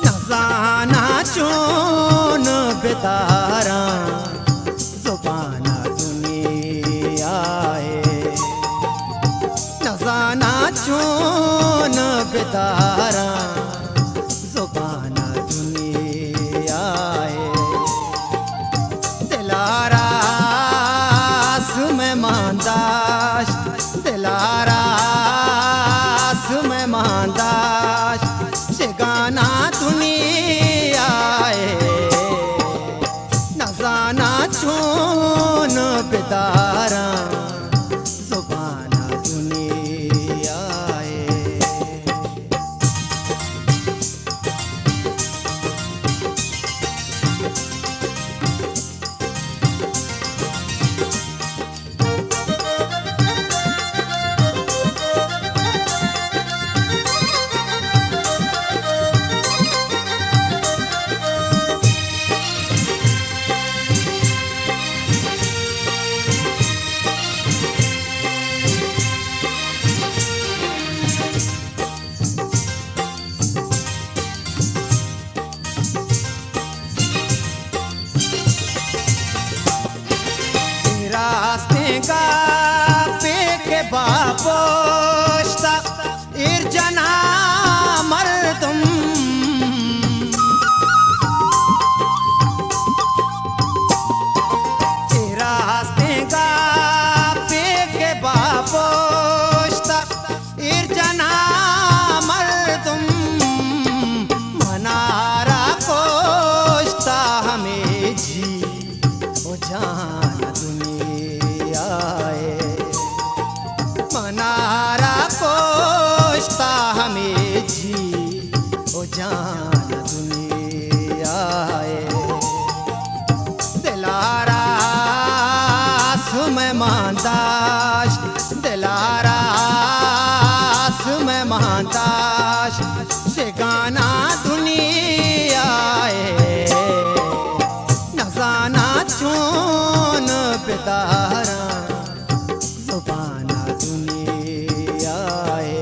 نزاناں چون بداراں زبان ءَ دنیا ءَ، نزاناں چون بداراں زبان ءَ دنیا ءَ۔ دل ءَ راس مہمان داشت، دل ءَ راس مہمان داشت، شگان ءَ دنیا ءَ۔ نزاناں چون بداراں زبان ءَ دنیا ءَ۔ اے راستیں گپے کہ باپشت ءَ ایر جناں مردم۔ اے راستیں گپے کہ باپشت ءَ ایر جناں مردم، منارا کشتا ہمے جی و جان دنیا ءَ۔ منارا کشتا ہمے جی و جان دنیا ءَ۔ دل ءَ راس مہمان داشت، دل ءَ راس مہمان داشت، شگان ءَ دنیا ءَ۔ نزاناں چون بداراں زبان ءَ دنیا ءَ۔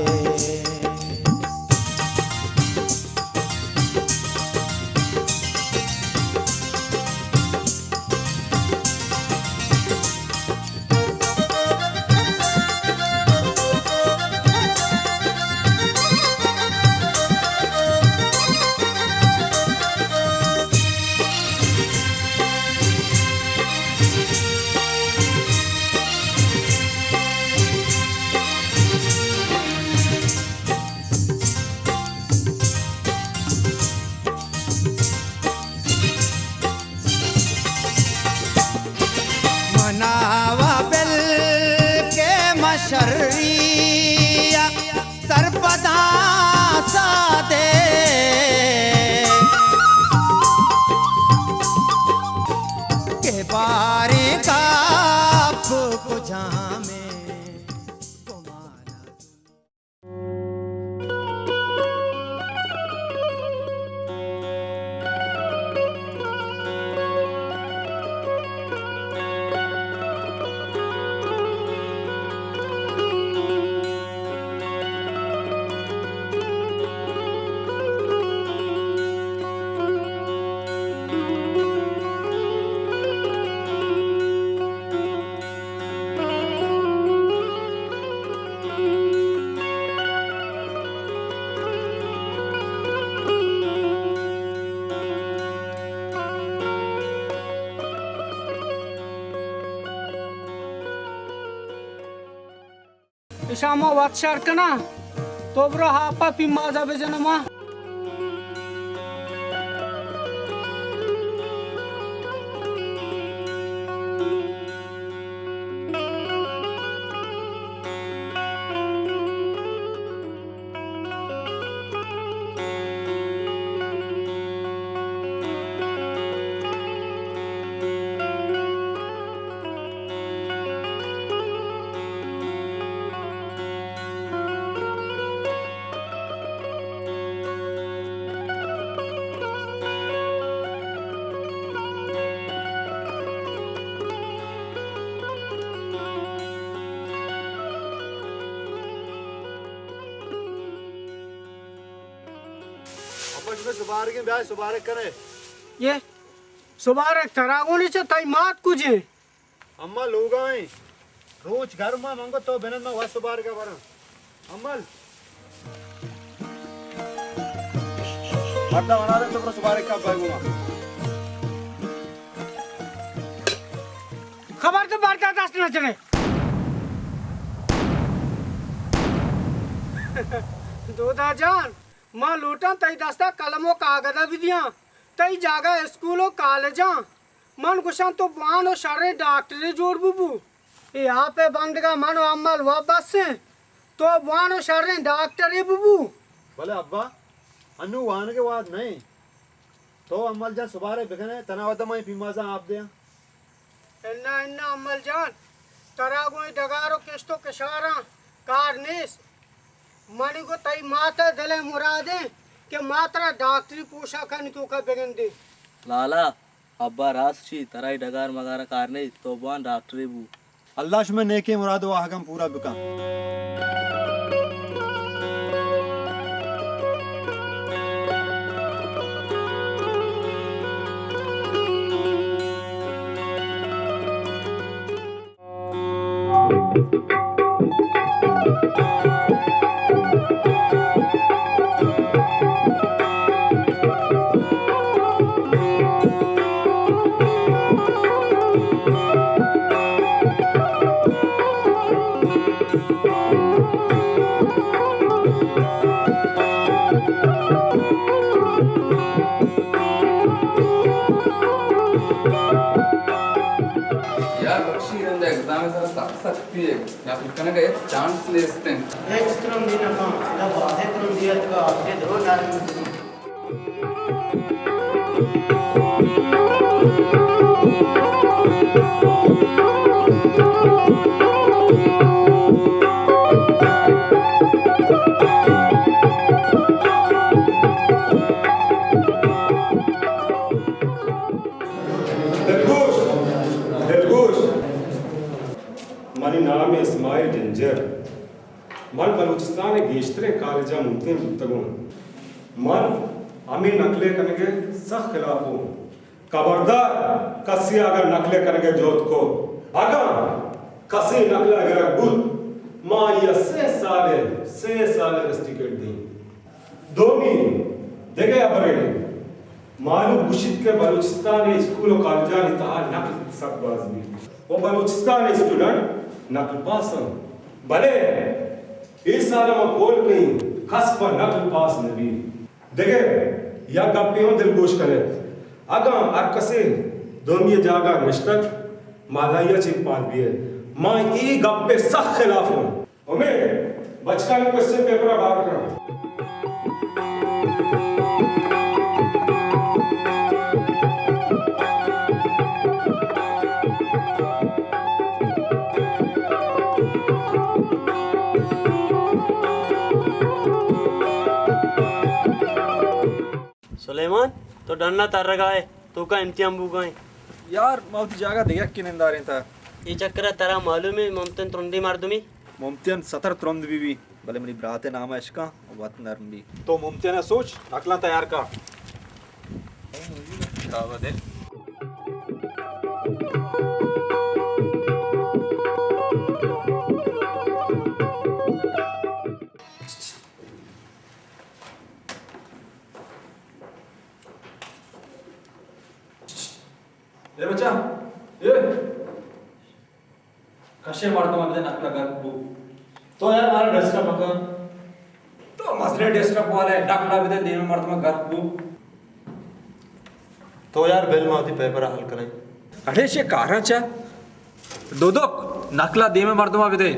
شاما وت شر کناں، تو برو ہاپا پیمازا بجن ما۔ ابا، شمئے سبارگیں، بیا سبارگ کنے۔ یہ سبارگ ترا گونی چہ تئی مات کجے؟ اما لوگا ایں۔ روچ گرما منگو تو بنند ما وس سبارگا براں۔ امل۔ مردا ونا دے تو برو سبارگ کا بھائی گوما۔ خبر تو بردا دست نہ چنے۔ دودا جان، ما لوٹاں تئی دستا قلم و کاغذا بدیاں۔ تئی جاگہ اسکول و کالجاں۔ من گوشاں تو بوان و شریں ڈاکٹرے جوڑ ببو۔ اے آپ ء بندگا من و امل و بس ایں۔ تو بوان و شریں ڈاکٹرے ببو۔ بلے ابا، انو وانگ ء وہد نہ انت۔ تو امل جان سبارے بکن ئے، تنا وھد ء من اے پیمازاں آپ دیاں۔ انا انا امل جان، ترا گوں اے ڈگار و کشت و کشاراں کار نیست۔ منی گوں تئی مات ء دل ء مراد انت کہ ما ترا ڈاکٹری پوشاکانی توکا بگندیں۔ لالا، ابا راست چی، ترا اے ڈگار مگار ء کار نیست، تو بوان ڈاکٹرے بو۔ اللہ شمئے نیکیں مراد و واہگاں پورا بکن۔ یار بخشی، رند ایگزام ء سرا سخت سختی ء، نقل کنگ ء ہچ چانس نیست انت۔ ہچ ترندی نہ کن، ادا بازیں ترندی اتکگ، آخری درو نرم بہ دلگوش، دلگوش، منی نام اسماعیل جنجر۔ من بلوچستان ء گیشتریں کالجاں ممتحن بوتگوں۔ من ہمے نقل ء کنگ ء سک خلاف اوں۔ خبردار، کسے اگاں نقل ء کنگ ء جہد کو، اگاں کسے نقل ء گرگ بوت، ما آئی ء سے سال ء، سے سال ء رسٹریکیٹ دیں۔ دومی دگہ ہبرے، مہلوک گوشیت کہ بلوچستان ء اسکول و کالجانی تہا نقل سک باز بیت و بلوچستان ء اسٹوڈنٹ نقل پاس انت، بلے اے سال ء ما کول کئیں کس پہ نقل پاس نہ بیت۔ دگہ یک گپے ہم دلگوش کن ات، اگاں ہر کسے دومی ء جاگہ ء نشتگ، مہلائی ء چہ پاد بیت۔ ما اے گپ ء سک خلاف اوں۔ امید، بچکانی کوسچن پیپر ء بار کناں۔ سلیمان، تو ڈن ء ترگ ء ئے، توکا امتحان بوگا ایں۔ یار، ما وتی جاگہ دگہ یکے نندارینتہ۔ اے چکر ء ترا معلوم ایں ممتحن ترندیں مردمے؟ ممتحن ستر ترند بہ بی، بلے منی برات ء نام ء اشکاں وت نرم بی۔ تو ممتحن ء سوچ، نقلاں تیار کن۔ شاباش۔ اے بچا، اے! کشے مردم ء بدے نقل ء گرک بو۔ تو یار مارا ڈسٹرب مکن۔ تو مزنیں ڈسٹرب والے، نقلا بدے، دیم مردم گرک بو۔ تو یار بل ما وتی پیپر حل کنیں۔ اڑے چے کاراں چا؟ دودک، نقلا دیم مردم بدے۔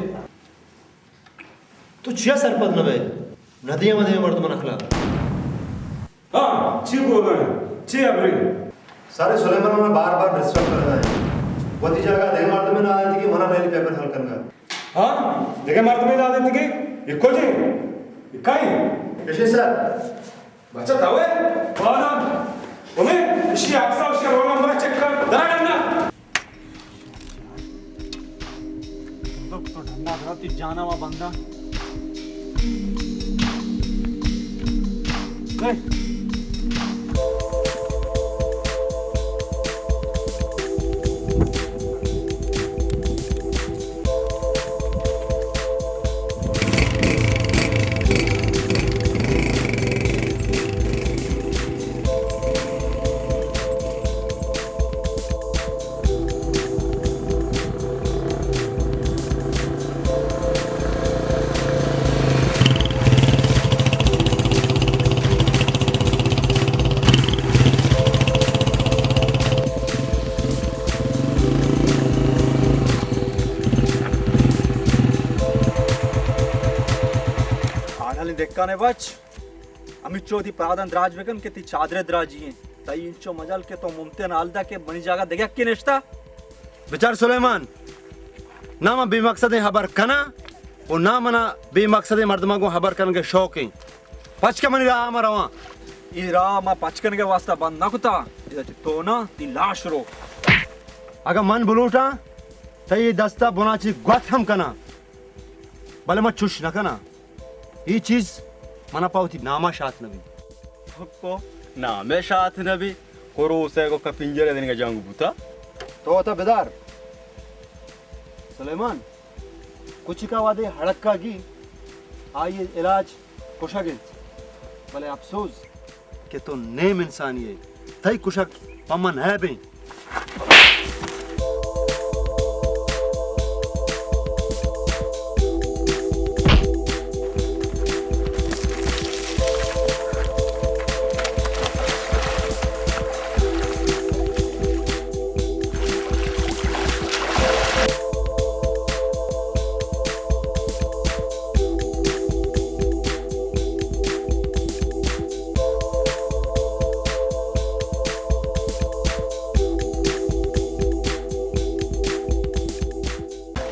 تو چیا سرپد نہ بئے؟ نہ دیاں ما دیم مردم نقلا۔ ہاں، چی بولنا ہے؟ چی ابری؟ سارے سلیمان منا بار بار ڈسٹرب کرنا ہے۔ وتی جاگہ دیم مردم نہ آئے کہ منا میری پیپر حل کرنا ہے۔ ہاں، دیگہ مردمے دات اتکگے؟ اکو جے؟ اکائی؟ کشے سر۔ بچہ تو ہے؟ بادام۔ اوے، اشی اکسا اشی رول نمبر چیک کر۔ درا ڈنا۔ تو ڈنا درا تی جانا وا بندہ۔ اے۔ آڈالی دکانے بچ، ہمینچو وتی پاداں دراج بکن کہ تی چادرے دراجی ایں۔ تئی انچو مجال کہ تو ممتن حال دا کہ منی جاگہ دگہ یکے نشتا۔ بچار سلیمان، نہ من بے مقصدیں ہبر کناں و نہ منا بے مقصدیں مردماں گوں ہبر کنگ ء شوق ایں۔ پچ کہ منی راہ ء من رواں۔ اے راہ ما پچ کنگ ء واسطہ بند نہ کتا، ادا چہ تو نہ، تی لاش رو۔ اگاں من بلوٹاں، تئی اے دست ء بنا چہ گوات ہم کناں، بلے من چش نہ کناں۔ اے چیز منا پہ وتی نام ء شات نہ بیت۔ پہ نام ء شات نہ بیت؟ کروس ء گوں کپنجر ء دنیگا جنگ بوتا۔ تو وتا بدار۔ سلیمان، کچکا وہدے ہڑکا گی، آئی علاج کشگ انت، بلے افسوز کہ تو نیم انسانی ئے، تئی کشگ پہ من عیب انت۔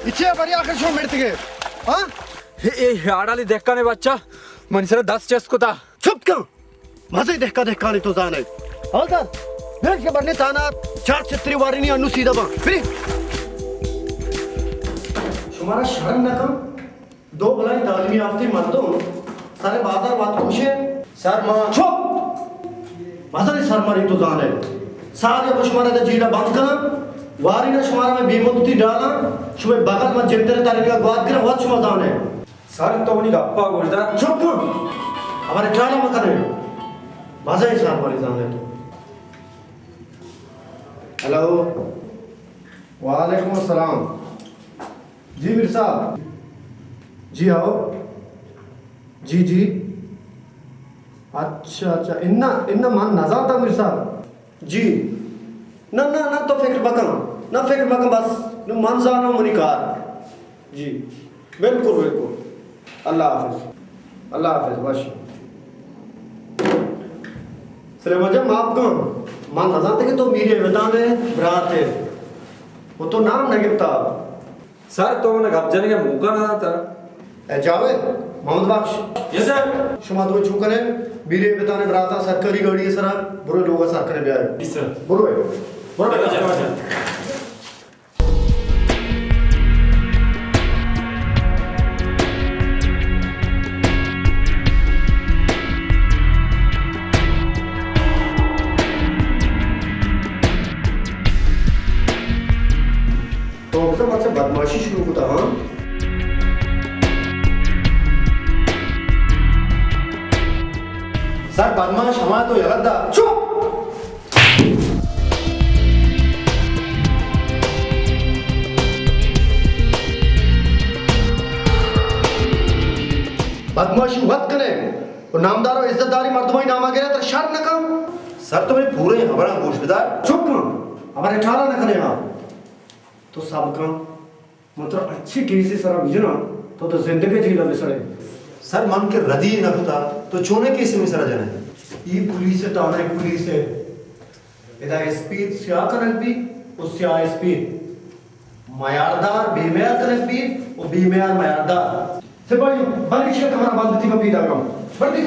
اے چے بری آخر شما مرتگے؟ ہاں؟ اے، اے ہاڑالی دہکانے بچہ منی سر دست چست کتا۔ چپ کن! مزے دہکا دہکانی تو زانے۔ حوالدار، بیش کے بڑنے تانا چار چھتری وارینی انو سیدھا باں۔ پھری۔ شمارا شرم نہ کن؟ دو بلاہیں تعلیم یافتہ مردم سر بازار وات کشے۔ سر ما۔ چپ! مزن سر مری تو زانے۔ سال یا شمارا دا جیلا بند کناں۔ واری نہ شمارا میں بے مدتی ڈالاں۔ شمے بغل میں جمتر تارینگا گوات گرا وات شما زانے۔ سر تو منی گپا گوش دار۔ چپ کن! ہمارے ٹالا مکنے۔ مزن سر مری زانے تو۔ ہیلو۔ وعلیکم السلام۔ جی میر صاحب۔ جی آؤ۔ جی، جی۔ اچھا، اچھا۔ انا، انا من نزانتا میر صاحب۔ جی۔ نہ، نہ، نہ، تو فکر مکن۔ نہ فکر مکن، بس۔ نو من زانو منی کار۔ جی۔ بالکل، بالکل۔ اللہ حافظ۔ اللہ حافظ، وش۔ سلیمان جان، معاف کن۔ من نزانتے کہ تو میرے وتانے برات ہے۔ وہ تو نام نہ گپتا۔ سر، تو من گپ جنگ موقع نہ داتا۔ اے جاوید، محمد بخش۔ یس سر۔ شما دو چو کنے، میرے وتانے براتا سرکاری گاڑی سرا، برو لوگا سر کنے بیائے۔ یس سر۔ برو اے۔ برو بیٹا۔ تو بزاں مرچی بدماشی شروع کتا، ہاں؟ سر، بدماش ہما تو یلہ دا۔ چپ! بدمعاشی وت کنے و نامدار و عزت داری مردمانی ناما گرے، ترا شرم نہ کن؟ سر، تو منی پوریں ہبراں گوش بدار۔ چپ کن، ہبر ٹالا نہ کنے ہاں۔ تو سب کن، من ترا اچھی کیسے سرا بجناں، تو تو زندگی جیلا بسڑے۔ سر، من کہ ردی نہ کتا، تو چونے کیسے می سرا جنے؟ ای پولیس ہے، تھانہ پولیس ہے۔ ادا اسپیت سیاہ کنگ بیت و سیاہ اسپیت۔ میاردار بے میار کنگ بیت و بے میار میاردار۔ سپاہی، بلے ایشی کمرہ بند تھی، من پیداگاں۔ بردی۔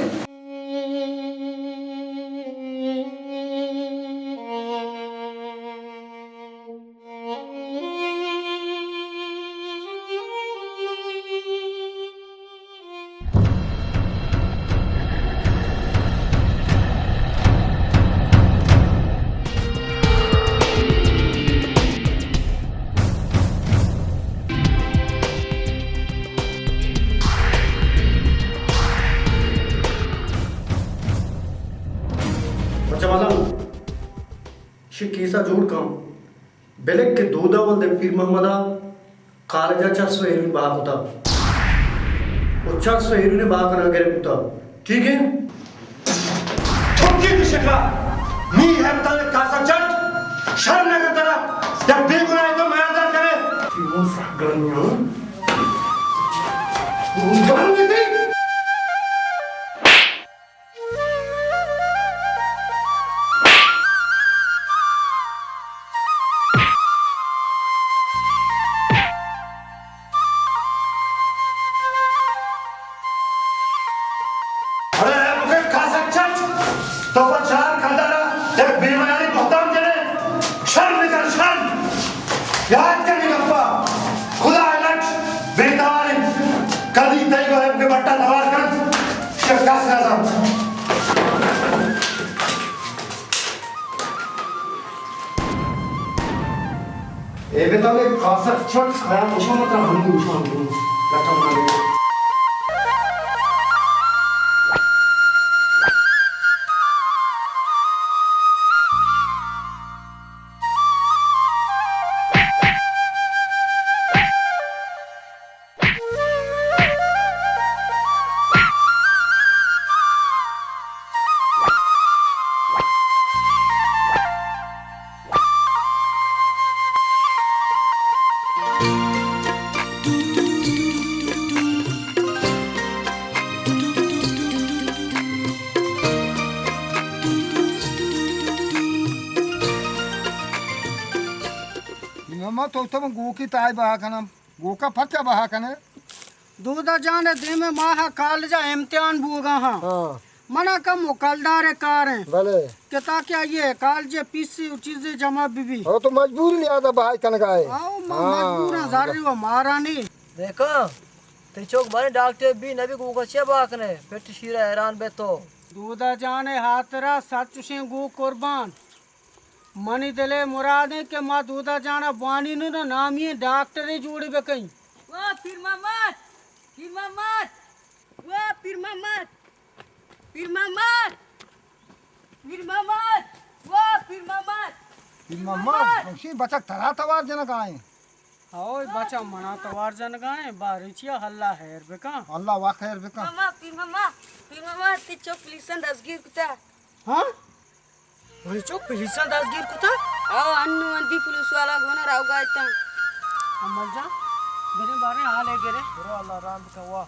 بچہ مالم، شی کیسا جوڑ کن۔ بلک کہ دودا ولد پیر محمد ءَ کالج ءَ چار سو ہیروئن بہا کتا و چار سو ہیروئن بہا کنگ ءَ گرگ بوتا۔ ٹھیک ہے؟ چکی کی شکا، نی ہے بتا کاسا چٹ، شرم نہ کرتا، یک بے گناہ تو میاردار کرے۔ تیمون سخت گرمی ہوں۔ ارے اے مکے کاسک چٹ، تو پہ چار کلدارا یک بے میاری بہتام جنے، شرم بکن، شرم۔ یاد کن اے گپا، خدا ءِ لٹ بے توار انت۔ کدی تئی گوہے کہ بٹا توار کنت، شکست نہ زانت۔ اے بتا اے کاسک چٹ کھایا، مشان مت ہم مشان کو لٹا مارے۔ ماما، تو تو من گوکی تائی بہا کنم۔ گوکا پرچا بہا کنے؟ دودا جان ءِ دیمے ماہ کالج ءَ امتحان بوگا ہاں۔ ہاں۔ منا کم و کلدار کار ہیں۔ بلے۔ کہ تاکہ آئیے کالج فیس و چیزے جمع بی بی۔ ہاں، تو مجبوری نیادا بہائی کنگا ہے۔ آؤ، ما ہاں۔ مجبور ہاں، زاری و مارانی۔ دیکھا، تئی چوک بارے ڈاکٹر بی نبی گوکا چیا بہا کنے؟ پٹ شیرا حیران بے تو۔ دودا جان ءِ ہاترا سچ شیں گو قربان۔ منی دل ءِ مراد انت کہ ما دودا جان ءَ بوانین ءُ نامی ئیں ڈاکٹرے جوڑ بہ کئیں۔ واہ پیر محمد! پیر محمد! واہ پیر محمد! پیر محمد! پیر محمد! واہ پیر محمد! پیر محمد! پیر محمد! ہمشی بچک ترا توار جنگ ءَ ایں۔ اوئے بچا، منا توار جنگ ءَ ایں، باریں چیا، اللہ خیر بکن۔ اللہ وا خیر بکن۔ ماما، پیر ماما، پیر ماما، تئی چک پولیساں دزگیر کتا۔ ہاں؟ منی چک پولیساں دزگیر کتا؟ او، انو اندی پولیس والا گونا راوگا اتاں۔ امل جان، بریں باریں حالے گریں۔ برو، اللہ رحم بکن وا۔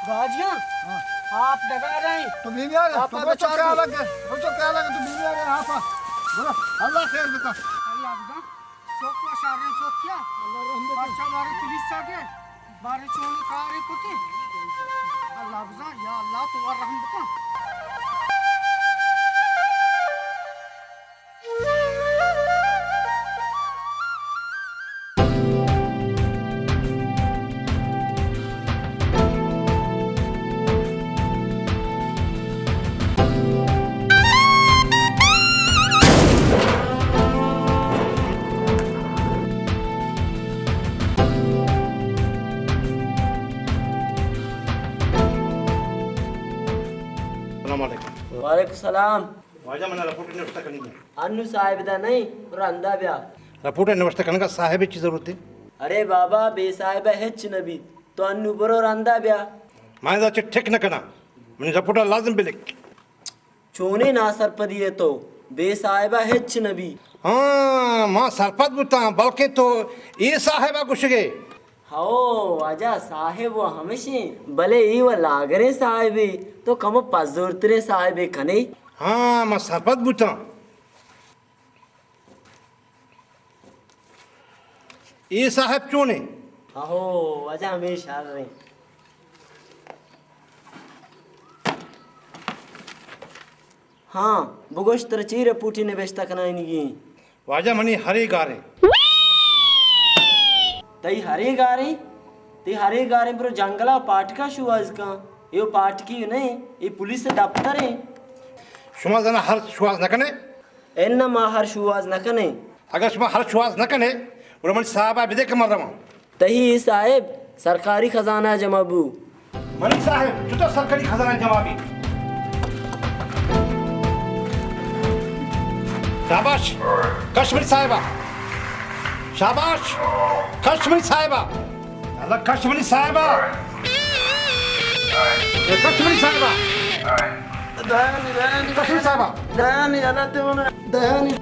گاجیاں؟ ہاں۔ آپ ڈگا رہے۔ تو بی بی آ گئے، آپ تو بچو کیا لگے، بچو کیا لگے، تو بی بی آ گئے، آپ آ۔ برو، اللہ خیر بکن۔ اللہ بکن۔ چوک و شریں چوک کیا؟ اللہ رحم بکن۔ پرچا بارے پولیس آگے، بارے چون کارے کتے۔ اللہ بزان، یا اللہ تو رحم بکن۔ السلام علیکم۔ وعلیکم السلام۔ واجہ، منا رپورٹ نوشتہ کنگی ایں۔ انو صاحب دا نہیں، رندا بیا۔ رپورٹ نوشتہ کنگا صاحب چی ضرورت ہے؟ ارے بابا، بے صاحب ہچ نہ بیت۔ تو انو برو رندا بیا۔ من ادا چہ ٹک نہ کناں۔ منی رپورٹ ءَ لازم بہ لکھ۔ چونیں ناسرپدی ئے تو؟ بے صاحب ءَ ہچ نہ بی۔ ہاں، ما سرپد بوتاں، بلکیں تو اے صاحب ءَ گوشگ ئے۔ ہو، واجہ، صاحب و ہمشیں، بلے اے و لاگریں صاحبے، تو کمو پزورتریں صاحبے کنے۔ ہاں، ما سرپد بوتاں۔ اے صاحب چونیں؟ اہو، واجہ ہمے شریں۔ ہاں، بگوش ترا چی رپورٹی نبشتہ کنائینگی ایں؟ واجہ منی ہرے گاریں۔ تئی ہرے گاریں؟ تئی ہرے گاریں برو جنگلا پاٹکا شوہاز کن۔ اے و پاٹکی نہ ایں، اے پولیس دفتر ایں۔ شما زانا ہر شوہاز نہ کنے؟ اناں، ما ہر شوہاز نہ کنیں۔ اگاں شما ہر شوہاز نہ کنے، گڑا من صاحب ءَ بدے کہ من رواں۔ تئی صاحب سرکاری خزانہ ءَ جمع بو۔ منی صاحب چطور سرکاری خزانہ ءَ جمع بی؟ شاباش، کش منی صاحب ءَ۔ شاباش، کش منی صاحب ءَ۔ اللہ، کش منی صاحب ءَ۔ اے کش منی صاحب ءَ۔ دانی، دانی۔ کش منی صاحب ءَ۔ دانی، اللہ تے من۔ دانی۔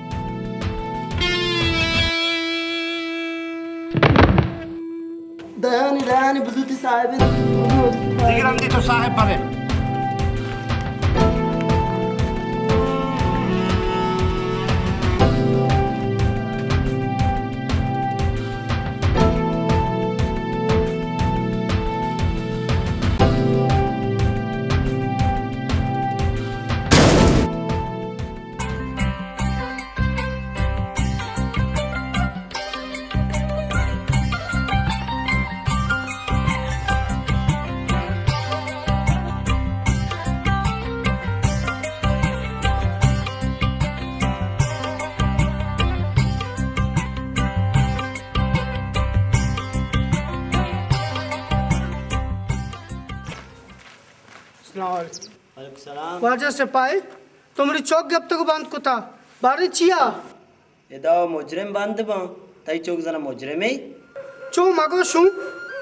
دانی، دانی، بزوتی صاحب۔ دیگر ہم دی تو صاحب برے۔ السلام علیکم۔ وعلیکم السلام۔ واجہ سپاہی، تو منی چوک گپتگ و بند کتا، باریں چیا؟ ادا و مجرم بند باں، تئی چوک زنا مجرمے؟ چو مگو شو،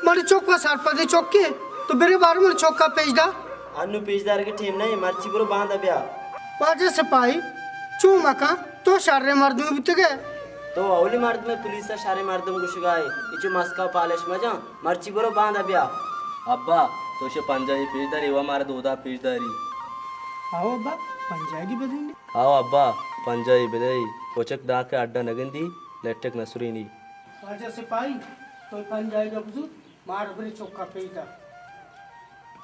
منی چوک پہ سرپدی چوکے، تو برے بارو منی چوکا پیش دا۔ انو پیش دارگے ٹیم نہ، مرچی برو باندا بیا۔ واجہ سپاہی، چو مکن، تو شریں مردمے بوتگے۔ تو اولی مردمے پولیسا شریں مردم گوشگائے، اچو مسکا پالش مجاں۔ مرچی برو باندا بیا۔ ابا، تو شو پنجاہی پیش داری و مارا دودا پیش داری۔ آو ابا، پنجاہی بدیں۔ آو ابا، پنجاہی بدئی، کوچک دانکے اڈا نگندی، لٹک نسرینی۔ واجہ سپاہی، تو پنجاہی بزور، مار برے چوکا پیش دار۔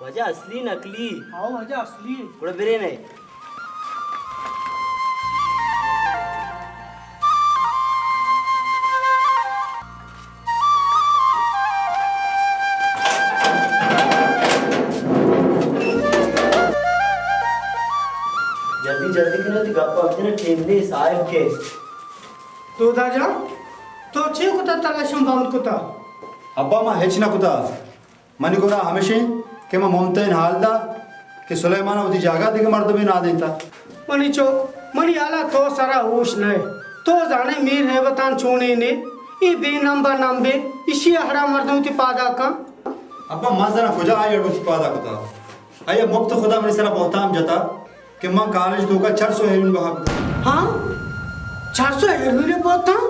واجہ اصلی نقلی؟ آو واجہ اصلی۔ گڑا برے نے۔ جلدی جلدی کنو، تی گپا بجنے، ٹیم نے صاحب کے۔ دودا جان، تو چے کتا، تلاشم بند کتا؟ ابا، ما ہچ نہ کتا۔ منی گناہ ہمیش انت کہ من ممتحن حال دا کہ سلیمان ء وتی جاگہ دگہ مردمے نادینتا۔ منی چک، منی حالا تو سرا ہوش نئے۔ تو زانے میر ہیبتان چونینے؟ اے بے نمبر نمبے، اشی ہڑا مردم وتی پادا کن۔ ابا، من زانا کجا آئی اڑ وتی پادا کتا؟ آئی مپت خدا منی سرا بہتام جتا۔ کہ من کالج توکا چار سو ہیروئن بہا کتا۔ ہاں؟ چار سو ہیروئن بہتام؟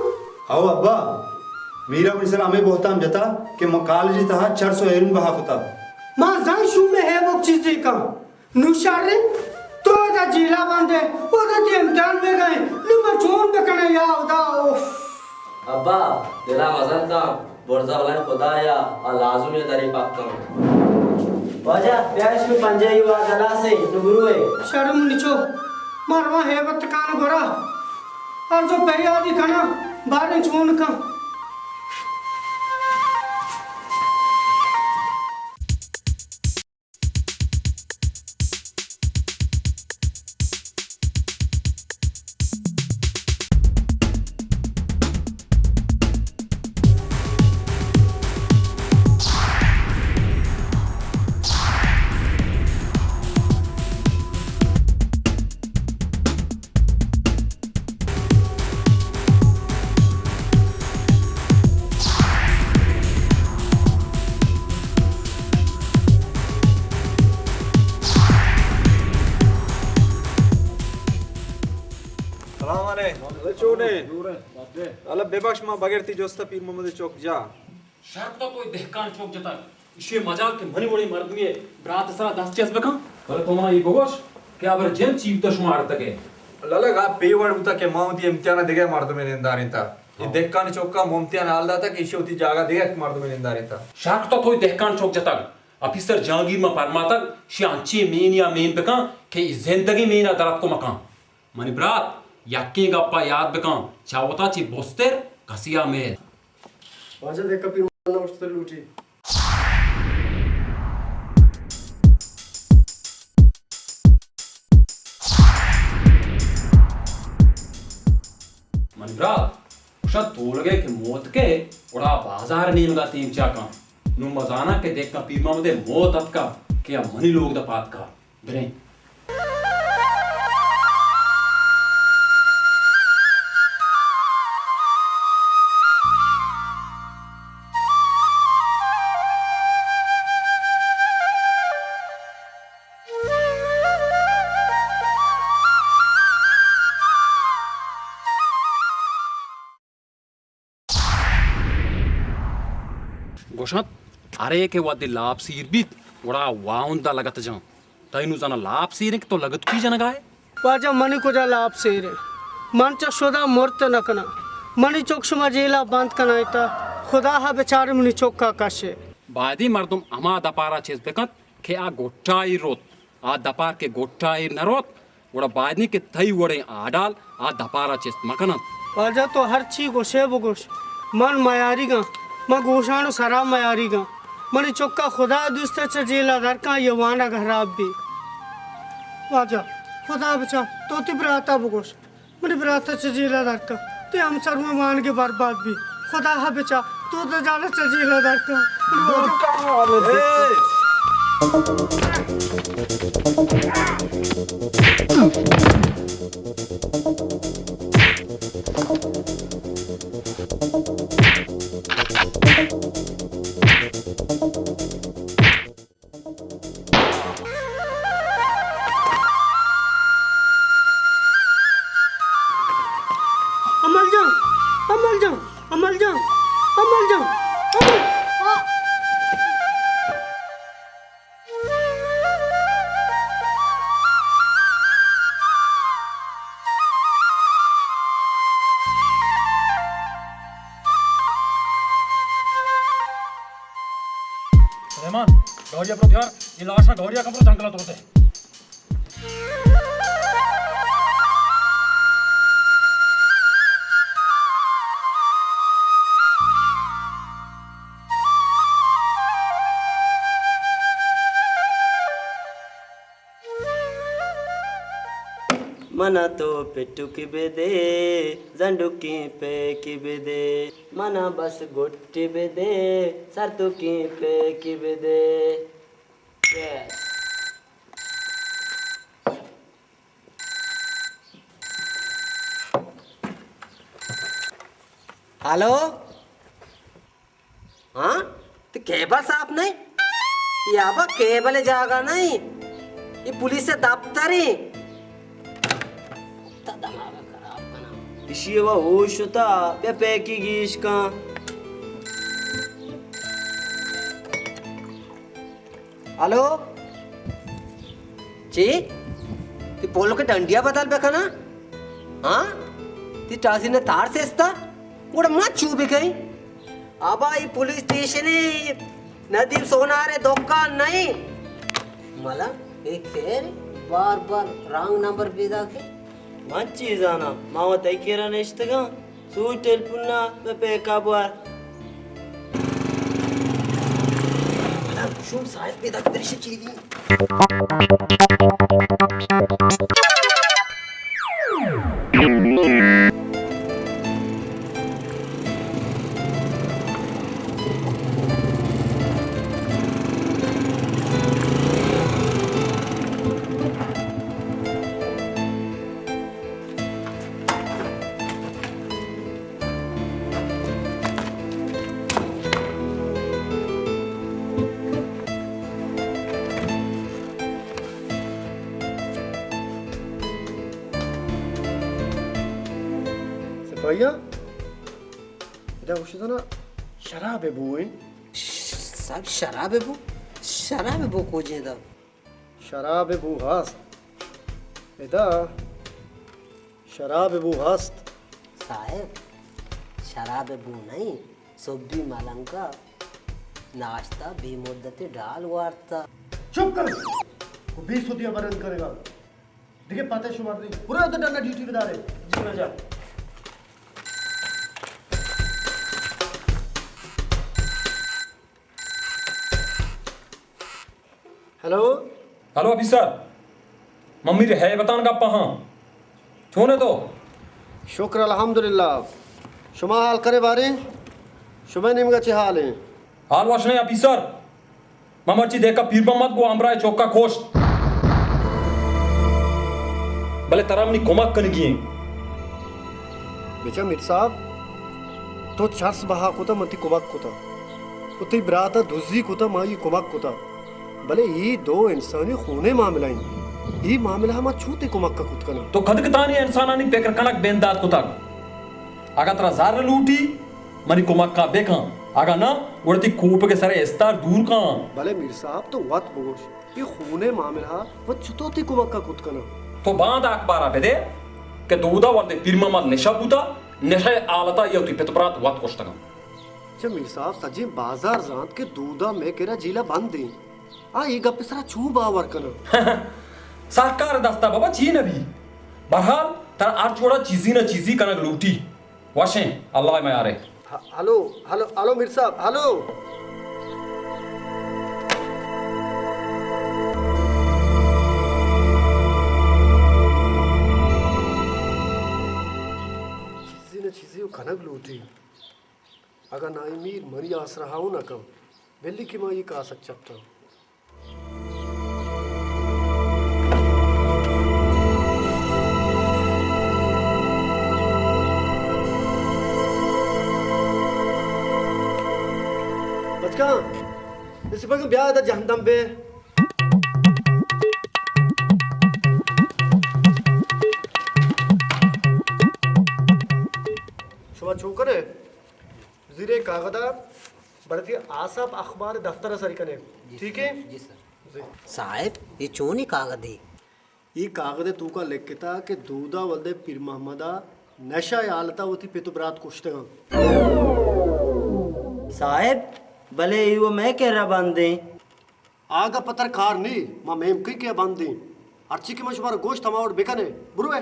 ہو ابا، میرا منی سرا ہمے بہتام جتا کہ من کالج تہا چار سو ہیروئن بہا کتا۔ ما زان شومیں ہیبک چیزے کن۔ نو شر، تو ادا جیلا بندے، ادا تی امتحان بہ گئے، نو من چون بکناں یا خدا، اوف۔ ابا، دلا مزن کن، برزا بلائیں خدایا، آ لازم یا دری پک کن۔ واجہ، بیا اش میں پنجاہی وا گلاسے، نو بروے۔ شرم نچو، من رواں ہیبت کان گورا۔ عرض و پریادی کنا، باریں چون کن۔ چونے؟ اللہ ببخش، ما بغیر تی جستا پیر محمد چوک جا۔ شرط تو دہکان چوک جتگ۔ ایشی مجال کہ منی وڑیں مردمے برات سرا دست چست بکن، بلے تو منا اے بگوش کہ ابر جن چی بوتا شما آرتگے؟ لالا، گپ پہ وڑ بوتا کہ ما وتی امتحان دگہ مردمے نندارینتا۔ اے دہکان چوکا ما امتحان حال داتا کہ ایشی وتی جاگہ دگہ مردمے نندارینتا۔ شرط تو دہکان چوک جتگ۔ آفیسر جہانگیر ما پرماتگ، شی انچیں مین یا مین بکن کہ اے زندگی مینا دراتک مکن۔ منی برات، یکیں گپا یات بکن، چہ وتا چی بستر کسیا میل۔ واجہ دہکان پیر محمد نہ اوشتتر لوٹی۔ منی برات، گوشاں تولگے کہ موتکے، گڑا بازار نیمگا تیم چا کن۔ نوں ما زاناں کہ دہکان پیر محمد موت اتکا کہ آ منی لوگ دا پاد کا۔ بریں۔ گوشنت، ہرے کہ وھدے لاپ سیر بیت، گڑا واہند ء لگت جاں۔ تئی نوں زاناں لاپ سیریں کہ تو لگتکی جنگا ئے؟ واجہ، منی کجا لاپ سیریں؟ من چہ شدا مرت نہ کناں۔ منی چک شما جیلا بند کنائینتا، خدا ء بچار منی چکا کشے۔ بایدیں مردم ہما دپارا چست بکنت کہ آ گٹا ایر روت۔ آ دپار کہ گٹا ایر نہ روت، گڑا باید انت کہ تئی وڑیں آڈال آ دپارا چست مہ کن انت۔ واجہ تو ہرچی گوشئے بگوش، من میاریگاں، من گوشان و سرا میاریگاں۔ منی چکا خدا دوست چہ جیلا درکاں، یہ وانگ حراب بی۔ واجہ خدا بچا، تو تی براتا بگوش۔ منی برات ء چہ جیل ء در کن۔ تئی ہمسر و مانگے برباد بی۔ خدا ء بچا، تو دجال ء چہ جیل ء در کن۔ منی برات۔ امل جان، امل جان، امل جان، امل جان، امل، آ! سلیمان، گاڑی ء برو بیار، اے لاشاں گاڑی ء کن برو جنگل ء توک ء۔ منا تو پٹکی بدے، زنڈکیں پیکی بدے، منا بس گٹی بدے، سرتوکیں پیکی بدے۔ ہلو؟ ہاں؟ تو کیبل صاف نہیں؟ یہ ابا کیبل جاگہ نہیں۔ یہ پولیس دفتر ہے۔ تا دماغ خراب کنا۔ اشی وا ہوش ہوتا، پیا پیکی گیش کن۔ ہلو؟ چی؟ تی پولو کے ڈنڈیا بدل بکنا؟ ہاں؟ تی ٹاسی نے تار سستا؟ گوڑا ما چو بکئی؟ ابا، ای پولیس اسٹیشن ہے، ندیم سونار ہے، دکان نہیں۔ ملا، اے خیر، بار بار رانگ نمبر پیدا کے۔ من چی زاناں؟ ما وت تئی کرا نشتگاں۔ سوچ ٹیلیفون ء مئے پیکا بوار۔ پدا شوم صاحب پیداک برش چیدی۔ بھیا، ادا گوشت نا، شراب بو ایں۔ ش-، صاحب، شراب بو؟ شراب بو کجیں دا؟ شراب بو ہست۔ ادا شراب بو ہست۔ صاحب، شراب بو نہیں، سبی ملنگا ناشتہ بی مدت ڈال وارتا۔ چپ کر! وہ بے سدی بند کرے گا۔ دیگہ پتہ شمار نہیں۔ پورا ادھر ڈنڈا ڈیوٹی بدارے۔ جی واجہ۔ ہیلو۔ ہیلو آفیسر، من میر ہیبتان گپ ہاں۔ چون ئے تو؟ شکر الحمدللہ۔ شما حال کرے باریں؟ شما نیمگا چے حال ہیں؟ حال وش نہیں آفیسر۔ من مرچی دیکا پیر محمد گو ہمراہ چوکا کشت۔ بلے ترا منی کمک کنگی ہیں۔ بچا میر صاحب، تو چرس بہا کتا، من تی کمک کتا۔ تو تی براتا دزی کتا، ما یہ کمک کتا۔ بلے یہ دو انسانی خونے معاملہ ہیں۔ یہ معاملہ ما چو تی کمک کا کت کنا۔ تو کدکتانی انسانانی پکر کنک بیندات کتا۔ اگا ترا زر لوٹی، منی کمکا بکن، اگاں نہ، گڑا تی کوپگ ءِ سر ءَ استار دور کن۔ بلے میر صاحب، تو وت بگوش، اے خون ءِ معاملہ ءَ وت چتو تی کمکا کت کناں؟ تو باندا اخبارا بدے کہ دودا ولد پیر محمد نشہ بوتا، نشہ ءِ حالتا یا وتی پت برات وت کشتگاں۔ چہ میر صاحب، سجیں بازار زانت کہ دودا مئے کرا جیلا بند ایں۔ آ اے گپ ءِ سرا چوں باور کناں؟ سرکار ءِ دستا بابا چی نہ بی۔ بہرحال، ترا ہر جوڑا چیزی نہ چیزی کنگ لوٹی۔ وشیں، اللہ ءِ میارے۔ ہ-، ہلو، ہلو، ہلو میر صاحب، ہلو۔ چیزی نہ چیزی و کنگ لوٹی۔ اگاں نائی میر منی آسرا ہاؤ نہ کن، بلی کہ ما یہ کاسک چٹاں۔ بچکاں، اسی پاگاں بیا ادا جہندم بے۔ شما چو کرے؟ زیرے کاغدا بردی آساپ اخبار دفتر سری کنے۔ جی ٹھیک ہے؟ سر، جی سر۔ جی۔ صاحب، یہ چونی کاغذی؟ یہ کاغذ توکا لکھتا کہ دودا ولد پیر محمدا نشہ حالتا وتی پت و برات کشتگاں۔ صاحب، بلے ایو میں کرا بندیں۔ آ گپ ءَ ترا کار نی، ما میم کئی کہ بند ایں۔ ہرچی کہ من شمارا گوشت، ہما وڑ بکنے۔ برو اے۔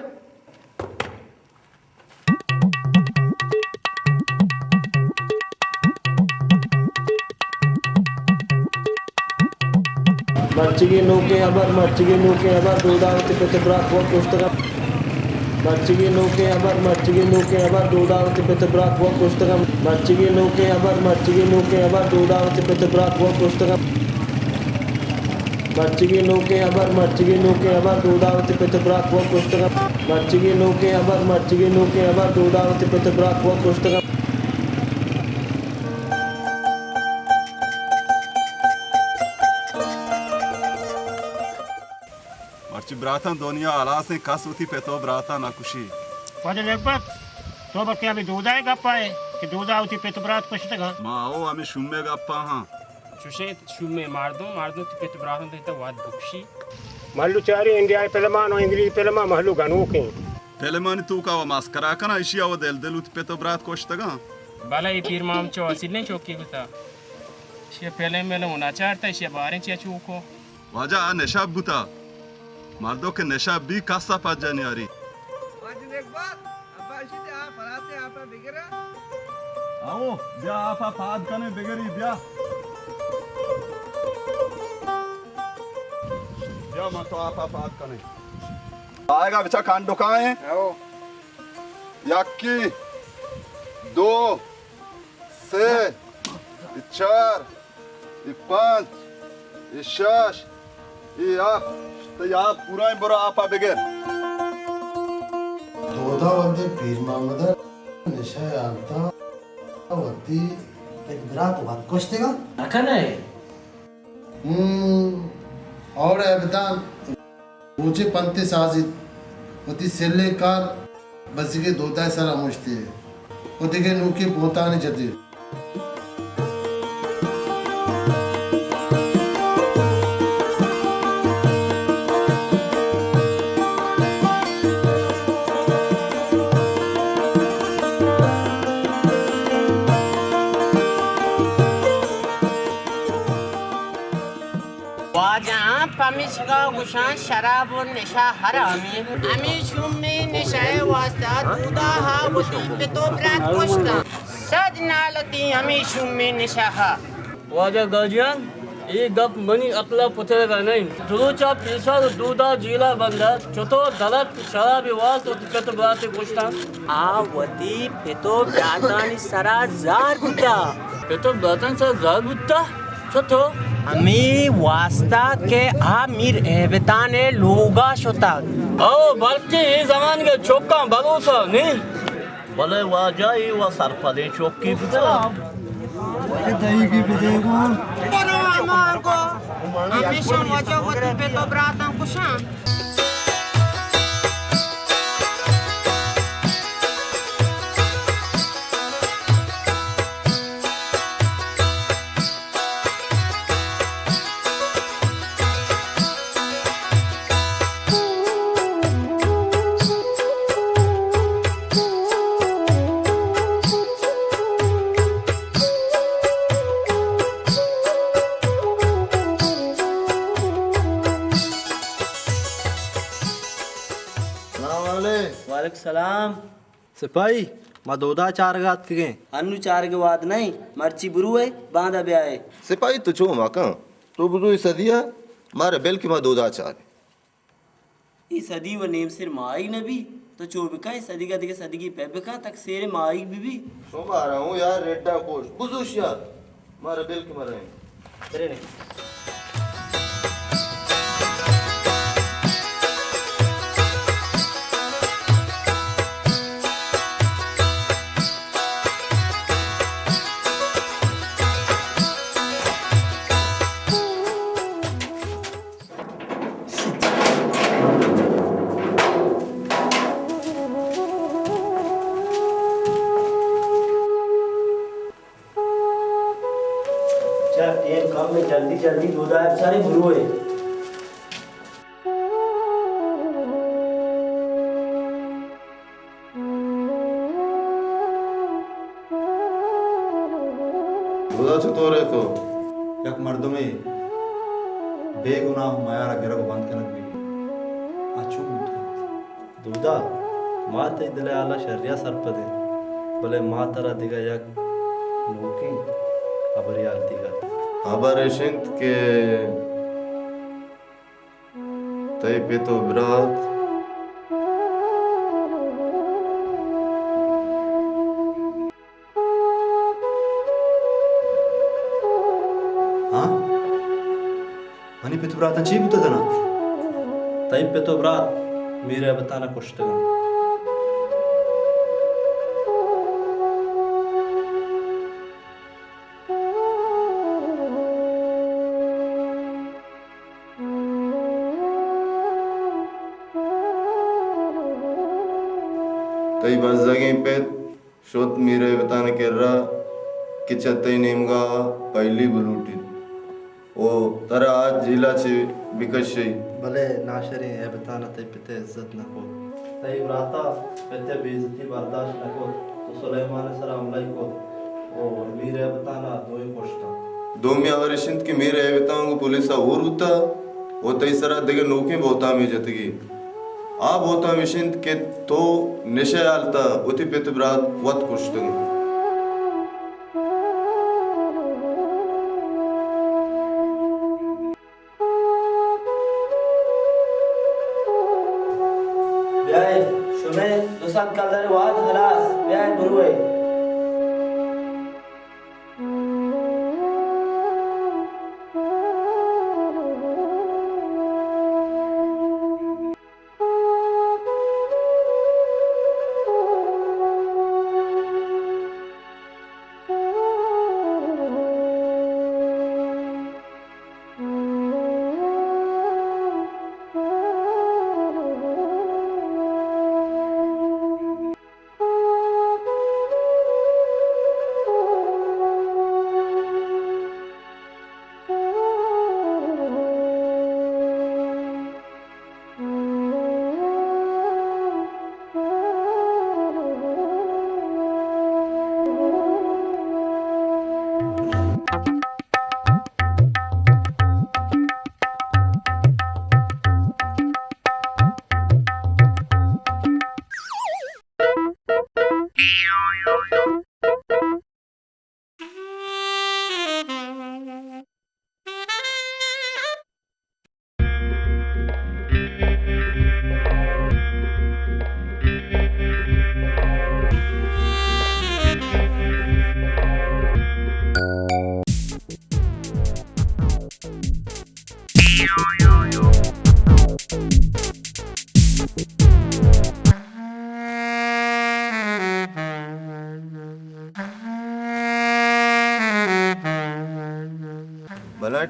مرچیگیں نوکیں ہبر، مرچیگیں نوکیں ہبر، دودا وتی پت برات وت کشتگ انت۔ مرچیگیں نوکیں ہبر، مرچیگیں نوکیں ہبر، دودا وتی پت برات وت کشتگ انت۔ مرچیگیں نوکیں ہبر، مرچیگیں نوکیں ہبر، دودا وتی پت برات وت کشتگ انت۔ مرچیگیں نوکیں ہبر، مرچیگیں نوکیں ہبر، دودا وتی پت برات وت کشتگ انت۔ مرچیگیں نوکیں ہبر، مرچیگیں نوکیں ہبر، دودا وتی پت برات وت کشتگ انت۔ مرچی براتاں دنیا ہلاسیں، کس وتی پت و براتاں نہ کشی۔ واجہ نگبت، تو بلکیں ہمے دودا ءِ گپا ئے کہ دودا وتی پت و برات کشتگاں؟ ما او ہمے شومے گپا ہاں۔ چوشیں شومے مردم، مردم وتی پت و براتاں تہ وت بکشی۔ مہلو چاری انڈیا ءِ پلمان و انگریزی پلمان مہلو گنوکیں۔ پلمانی توکا و مسکرا کناں، اشیا و دل دل وتی پت و برات کشتگاں۔ بلے اے پیر مام چو اصیلیں چوکی بوتا۔ اشیا پلم ملم و نچارتا، اشیا باریں چیا چوکو۔ واجہ آ نشہ بوتا۔ مردو کہ نشہ بی کسا پجا نیاری۔ واجہ نگبت، ابا اشی تے آ پراسے آپا بگرا۔ آو، بیا آپا پاد کنے بگری، بیا۔ بیا ما تو آپا پاد کنے۔ آئے گا بچا کانڈو کائیں۔ آو۔ یکی، دو، سے، اے چار، اے پانچ، اے شش، اے ہفت، تئی آپ پورائیں، برو آپا بگر۔ دودا ولد پیر محمد نشہ حالتا وتی پت برات وت کشتگا؟ نکنئے؟ ہم، اوڑے بدان۔ روچے پنتے سازیت، وتی سلیں کار بزگے دودا ءِ سرا مشتے و دگہ نوکیں بہتانے جتے۔ واجہاں پمیشکا گوشاں شراب و نشہ حرامی۔ ہمے شومیں نشہ ءِ واستا دودا ءَ وتی پت و برات کشتاں۔ سد نالتی ہمے شومیں نشہ ءَ۔ واجہ گاجیان، اے گپ منی عقل ءَ پترگ ءَ نہ انت۔ دروچ ءَ پیسر و دودا جیل ءَ بند ات، چتور دلک شراب ءِ واستا وتی پت و براتے کشتاں؟ آ وتی پت و براتانی سرا زہر بوتا۔ پت و براتانی سرا زہر بوتا؟ چتو؟ ہمے واستا کہ آ میر ہیبتان ءِ لوگا شتگ۔ او، بلکیں اے زمانگ ءِ چکاں بھروسہ نی۔ بلے واجہ، اے و سرپدیں چکے بوتا۔ کہ دئیگی بدے گوں۔ برو ہمانگو۔ ہمیشاں واجہ وتی پت و براتاں کشاں۔ سلام علیک۔ وعلیکم سلام۔ سپاہی، ما دودا چارگا اتکگیں۔ انو چارگ ءِ وہد نہ انت، مرچی بروئے، باندا بیائے۔ سپاہی، تو چو مکن، تو بزو اے سدیا، مارا بل کہ ما دودا چاریں۔ اے سدی و نیم سر ماہیگ نہ بی، تو چو بکن، اے سدیگا دگہ سدیگی پہ بکن، تک سیر ماہیگ بی بی۔ شمارا ہوں یار ریڈا کوش، بزوش یار، مارا بل کہ مرائیں۔ برے نے۔ چا ٹیم کم ہے، جلدی جلدی دودا بچارے بروئے۔ دودا چطور ئے تو؟ یک مردمے بے گناہ میارا گرگ و بند کنگ بہ بیت، آ چون بوت کنت؟ دودا، ما تئی دل ءِ حالا شریا سرپد ایں، بلے ما ترا دگہ یک نوکیں ہبرے حال دیگ ءَ۔ ہبر اش انت کہ تئی پت و برات۔ ہاں؟ منی پت و براتاں چی بوتہ دنا؟ تئی پت و برات میر ہیبتان ءَ کشتگاں۔ تئی بزگیں پت شت میر ہیبتان ءِ کرا کہ چہ تئی نیمگا پہلی بلوٹیت و ترا آ جیلا چہ بکشی۔ بلے ناشریں ہیبتان ءَ تئی پت ءِ عزت نہ کت۔ تئی براتا پت ءِ بے عزتی برداشت نہ کت و سلیمان ءِ سرا حملہ ئے کت و میر ہیبتان ءَ دوئیں کشتاں۔ دومی ہبر اش انت کہ میر ہیبتان گوں پولیس ءَ ہور بوتہ و تئی سرا دگہ نوکیں بہتامے جتگی۔ آ بہتام اش انت کہ تو نشہ ءِ حالت ءَ وتی پت برات وت کشتگ انت۔ بیائے، شمئے دو سد کلدار وہد ہلاس، بیائے بروئے۔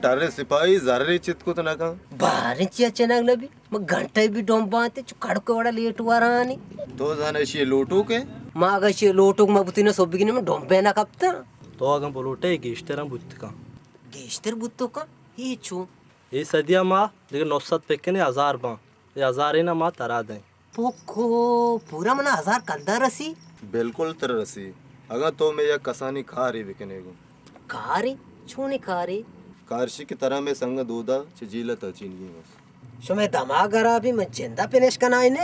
ٹرے سپاہی زرے چت کت نہ کن۔ باریں چیا چنگ نہ بی؟ ما گھنٹہ بی ڈومباں تے چو کڑک وڑا لیٹ ورانی۔ تو زانے اشی لوٹوک ئے؟ ما اگہ اشی لوٹوک ما بوتی نہ سوبی گنی ما ڈومبے نہ کپتاں۔ تو اگاں بلوٹے گیشتر ہم بوت کن۔ گیشتر بوت کن؟ ہی چو؟ اے سدیا ما دگہ نو سد پکنے ہزار باں۔ اے ہزارے نا ما ترا دیں۔ پوکو، پورا منا ہزار کلدار رسی؟ بالکل ترا رسی۔ اگاں تو مے یک کسانی کارے بکنے گوں۔ کارے؟ چونیں کارے؟ کارشی کہ ترا مے سنگ دودا چہ جیل ء تچینگی بس۔ شمے دماغ خرابی، من جندا پنش کنائینے۔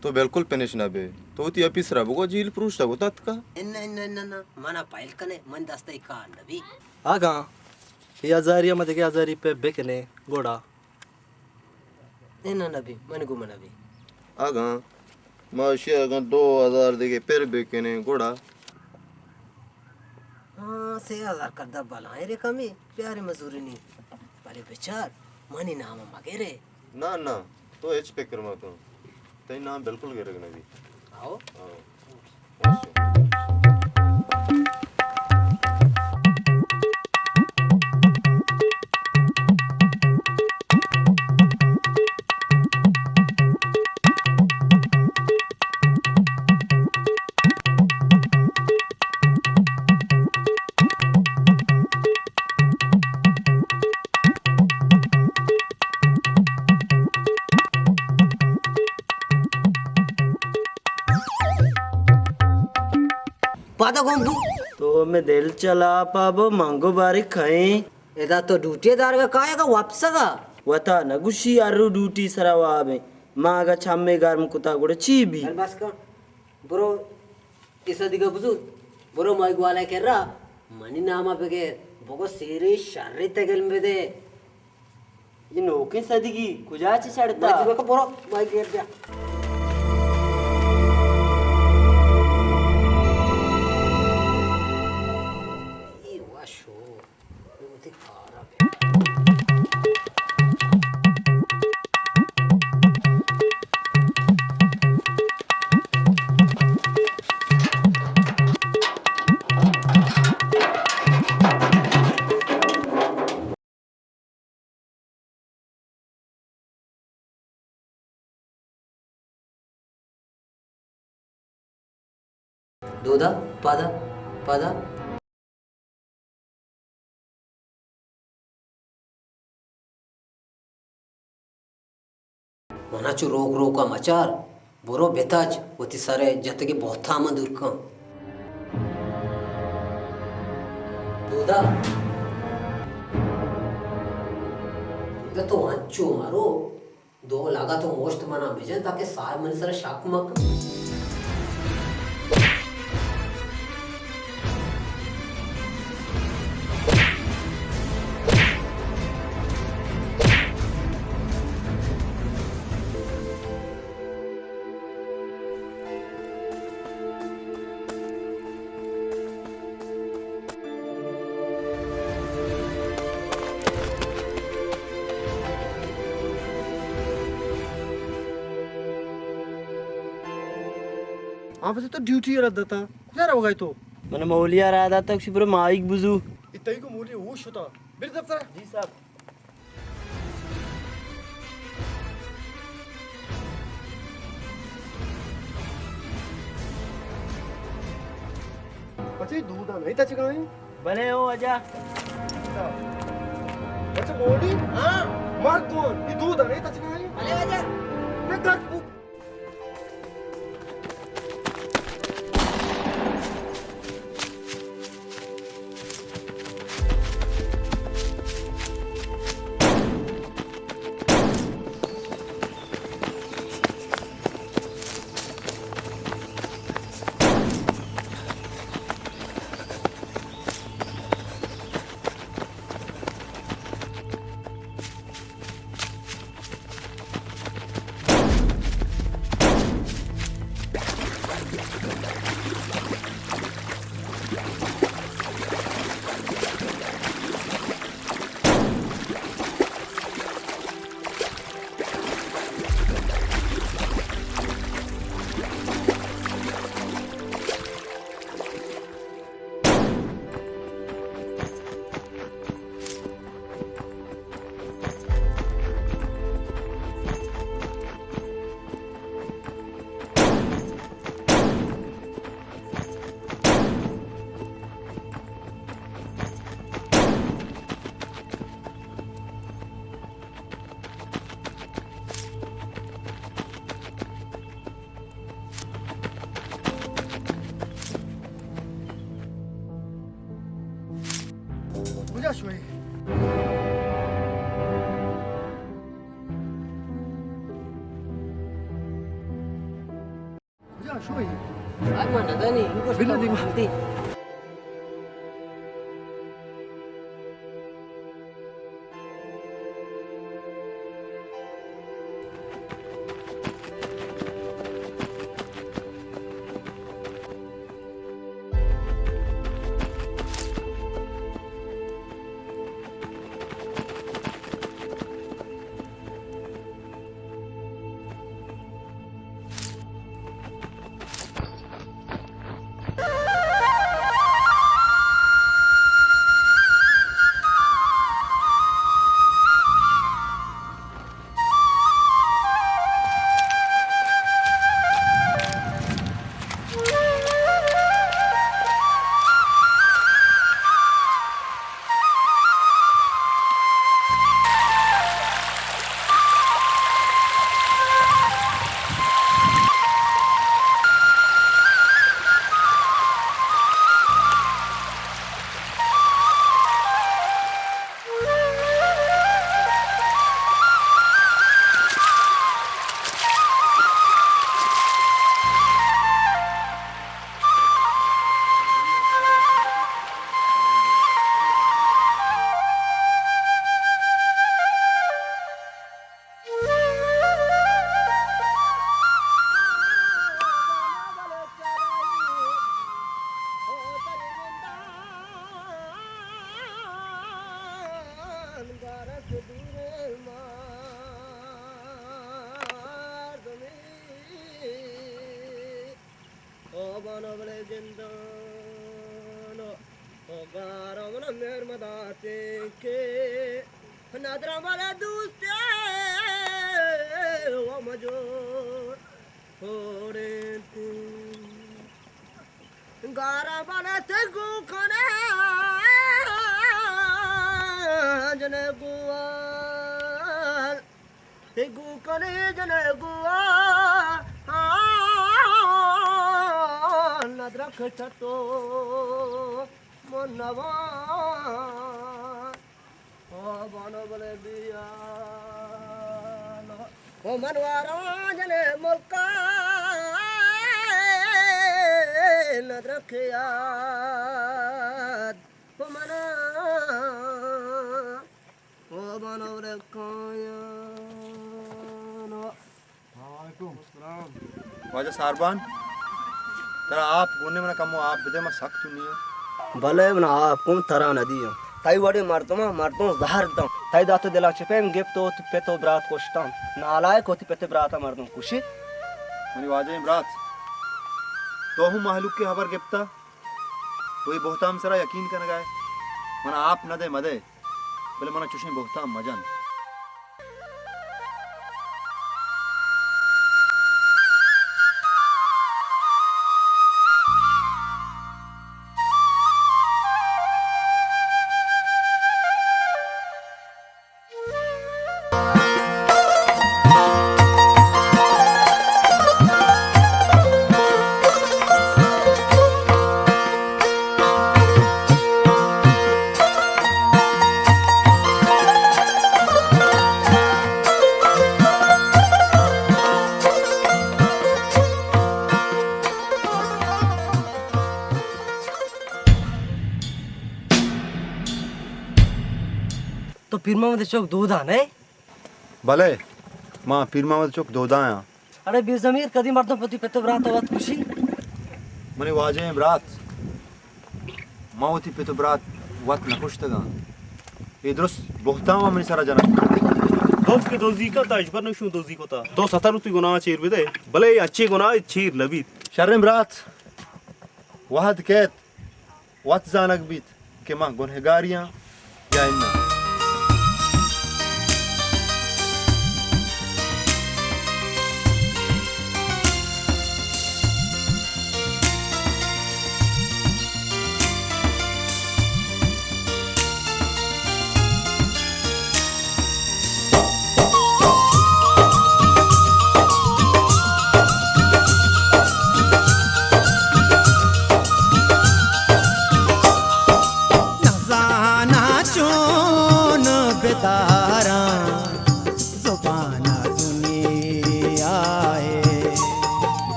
تو بالکل پنش نہ بے۔ تو وتی اپی سرا بگو جیل پروشتگ و تتکا۔ انہ، انہ، انہ، انہ، منا پائل کنے، من دستا ای کار نبی۔ اگاں اے ہزاری ہم دگہ ہزاری پہ بکنے گڑا۔ اے نہ نبی، من گو من نبی۔ اگاں ما اشی اگاں دو ہزار دگہ پر بکنیں گڑا؟ ہاں، سے ہزار کردہ بلائیں رقمی، پیاری مزوری نی۔ بلے بچار، منی نام مگرے۔ نہ، نہ، تو ہچ فکر مکن۔ تئی نام بالکل گرگ نبی۔ آؤ۔ آؤ۔ پادا گون بو۔ تو ہمے دل چلا پا بو منگو باری کھائیں۔ ادا تو ڈیوٹی دارگا کائے گا واپس گا؟ وتا نہ گوشی ہر رو ڈیوٹی سرا وابیں۔ ما اگا چمے گرم کتا گڑا چی بی؟ بس کن۔ برو، ایسا دیگا بزور۔ برو مائی گوالا کرا۔ منی ناما بگر۔ بگو سیرے شرے تگل بدے۔ اے نوکیں سدگی کجا چہ چڑتا؟ مجبور کن برو، مائی گیر بیا۔ اے وشو، اے وتی کارا بیا۔ دودا، پادا، پادا۔ منا چو روک روکا مچار، برو بتاچ، وتی سر ء جتگیں بہتام ء دور کن۔ دودا۔ دودا تو انچو مرو، دو لگت و مشت منا بجن تاکہ صاحب منی سر شک مکن۔ آ پسے تو ڈیوٹی ء رد داتا۔ کجا روگا ئے تو؟ من مولی ء را داتا، گوشی برو ماہیگ بزو۔ اے تئی کو مولی ہوش شتا۔ بر دفتر۔ جی صاحب۔ بچے، دودا نہیں تچگا ہیں؟ بلے او اجا۔ بچے موڑی؟ ہاں۔ مار کون؟ یہ دودا نہیں تچگا ہیں؟ بلے اجا۔ میں کٹ بو۔ شوئی. کجا شوئی؟ آ، ما نزانی، انگوش بلے دیما. او بانو بلے گندان، او گار من مہر مداتے کہ ندر بلے دوستے و مجور کوڑینتے. گار بلے تے گو کنے جنے گوال. تے گو کنے جنے گو آ، آ، ندرک چتو من نوا. او بانو بلے بیا، او من وارا جنے ملکا، ندرک یاد او منا. او بانو رکایانو. السلام علیکم. السلام. واجہ ساربان، ترا آپ گونے، منا کمو آپ بدے، ما سک تنی آں. بلے منا آپ کم ترا ندیاں. تئی وڑیں مردماں مردم زہر داں. تئی دات و دلا چہ پیم گپت و وتی پت و برات کشتاں. نالائک، وتی پت و براتا مردم کشی. منی واجہیں برات، تو ہم مہلوک کے ہبر گپتا؟ تو اے بہتام سرا یقین کنگا ئے؟ منا آپ نہ دے مدے، بلے منا چوشیں بہتام مجن. تو پیر محمد چوک دودا نئے؟ بلے، ما پیر محمد چوک دودا آں. اڑے بے ضمیر، کدی مردم وتی پت و برات وت کشی؟ منی واجہیں برات، ما وتی پت و برات وت نہ کشتگاں. اے درست بہتام منی سرا جنگ. دوز کہ دوزی کتا، اجبر نشون دوزی کتا. تو ستر وتی گناہ چیر بدے، بلے اچے گناہ چیر نہ بیت. شریں برات، وہد کیت وت زانگ بیت کہ ما گنہگاریاں یا اناں. نزاناں چو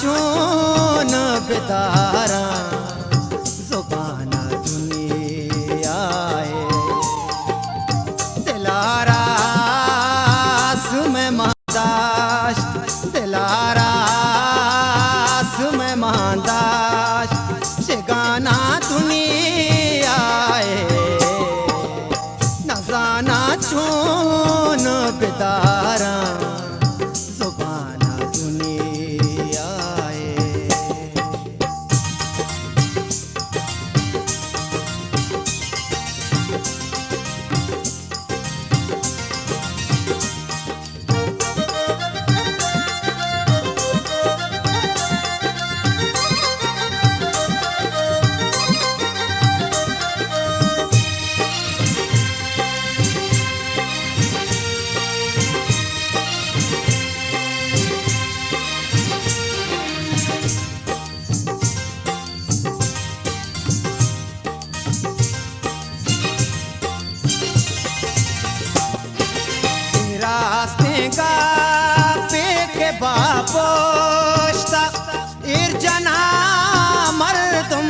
چون بداراں زبان دنیا ءِ۔ دل ءَ را آس مہمان داشت، دل ءَ را آس مہمان داشت، شگانا دنیا ءِ۔ نزاناں چون بداراں زبان دنیا ءِ۔ اے راستیں گپے کہ باپشت ءَ ایر جناں مردم۔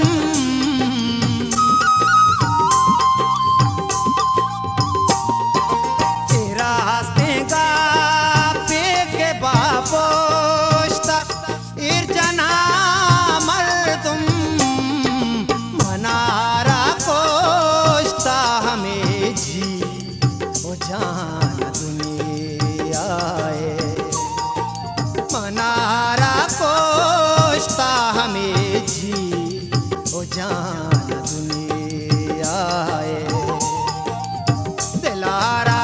اے راستیں گپے کہ باپشت ءَ ایر جناں مردم، منارا کشتا ہمے جی و جان دنیا ءِ۔ منارا کشتا ہمے جی و جان دنیا ءِ۔ دل ءَ را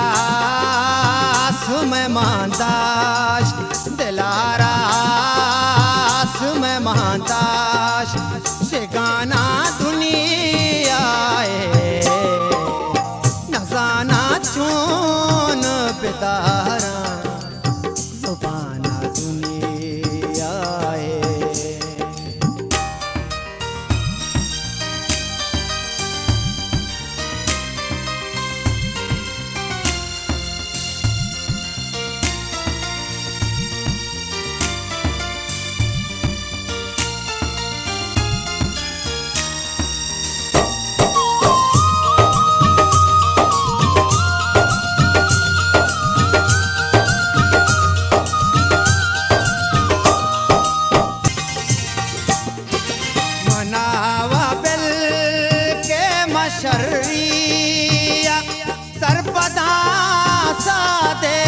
آس مہمان داشت، دل ءَ را آس مہمان داشت، شگانا دنیا ءِ۔ نزاناں چون بداراں زبان دنیا ءِ۔ منا و بل کہ مشری ءَ سرپداں سادے۔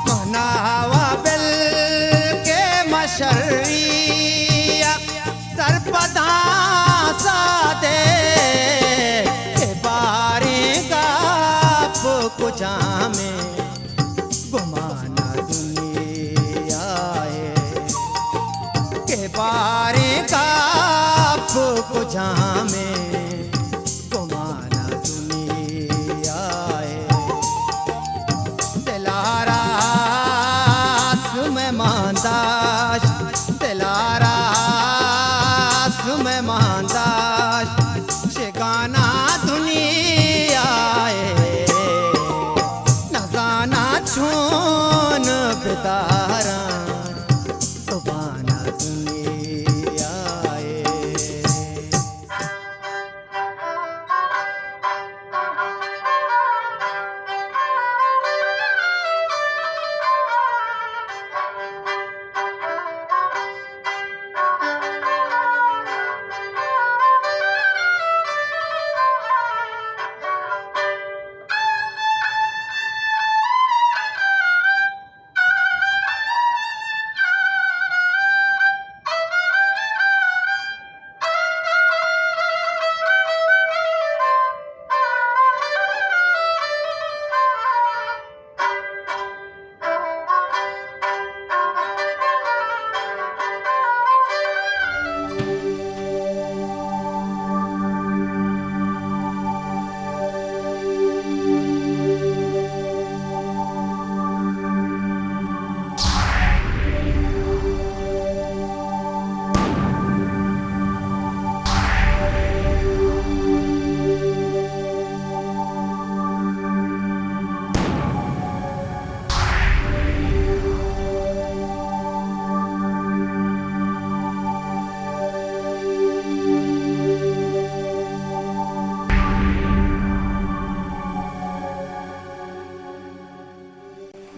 منا و بل کہ مشری ءَ سرپداں سادے، کہ باریں گپ کجامیں گمان دنیا ءِ، کہ باریں گپ کجامیں گمان دنیا ءِ۔ دل ءَ را آس مہمان داشت، دل ءَ را آس مہمان داشت، شگانا دنیا ءِ۔ نزاناں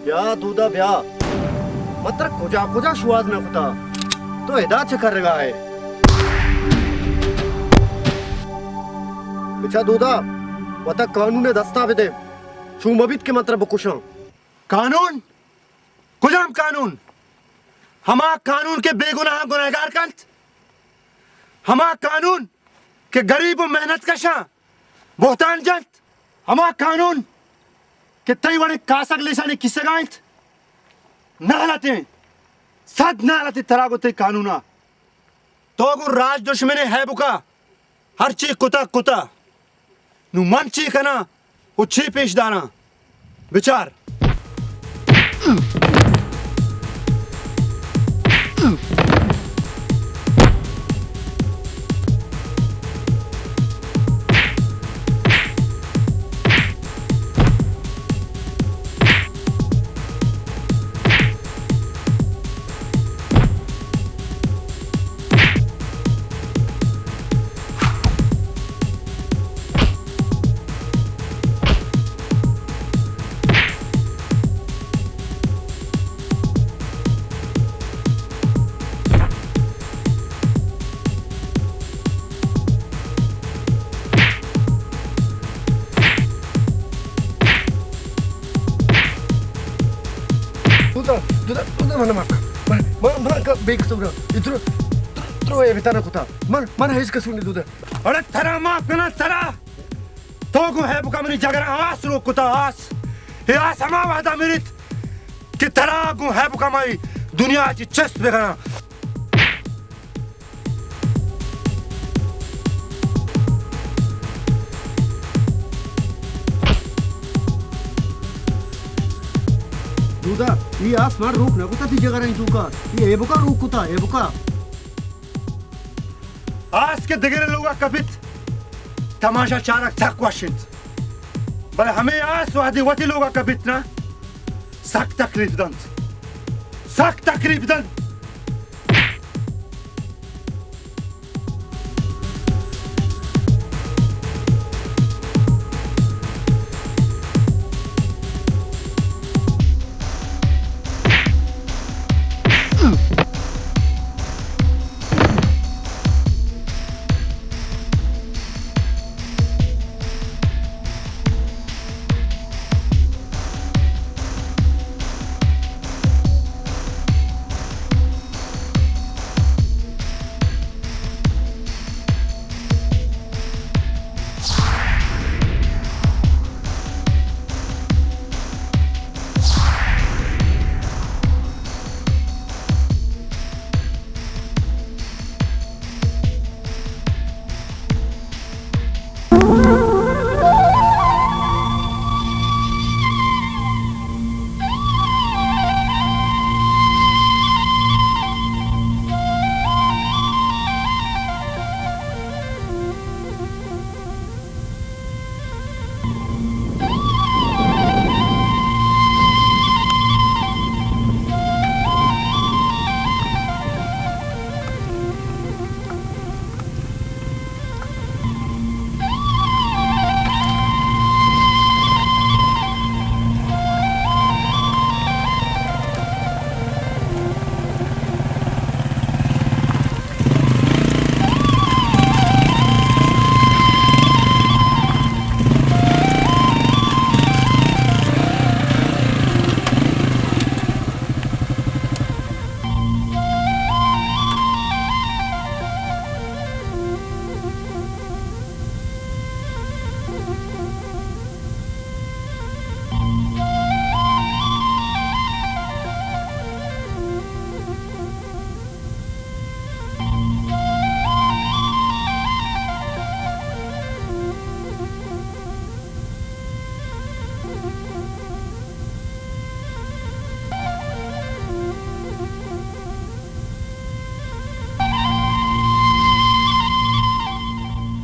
بیا دودا بیا، من ترا کجا کجا شواز نہ کتا، تو ادا چہ کرگا ئے؟ بچا دودا، وتا قانون ءِ دستا بدے، چو مہ بیت کہ من ترا بکشاں۔ قانون؟ کجام قانون؟ ہما قانون کہ بے گناہ گناہگار کنت، ہما قانون کہ غریب و محنت کشاں بہتان جنت، ہما قانون کہ تئی وڑیں کاسگ لیشانی کسگا انت۔ نالتیں، صد نالتیں ترا گوں تئی قانونا۔ تو گوں راج دشمنے ہے بکا، ہرچی کتا کتا۔ نوں من چی کناں و چی پیش داراں؟ بچار۔ دودا، دودا، دودا، من معاف کن۔ من، من، من کا بے قصور ہاں۔ اترو، اترو، اترو اے بتانا کتا۔ من، من ہیچ قصور نہیں دودا۔ اڑے ترا معاف کنا ترا۔ تو گوں ہے بکا منی جگر آس روک کتا آس۔ اے آس ہما وہدا مریت کہ ترا گوں ہے بکا مئی دنیا چی چست بکناں۔ دودا، ای آس مار روک نہ کتا تی جگرانی توکا۔ ای ایبکا روک کتا، ایبکا۔ آس کہ دگرے لوگا کپیت، تماشا چارگ سک وش انت۔ بلے ہمے آس وہدے وتی لوگا کپیت نا، سک تکلیف دنت۔ سک تکلیف دنت۔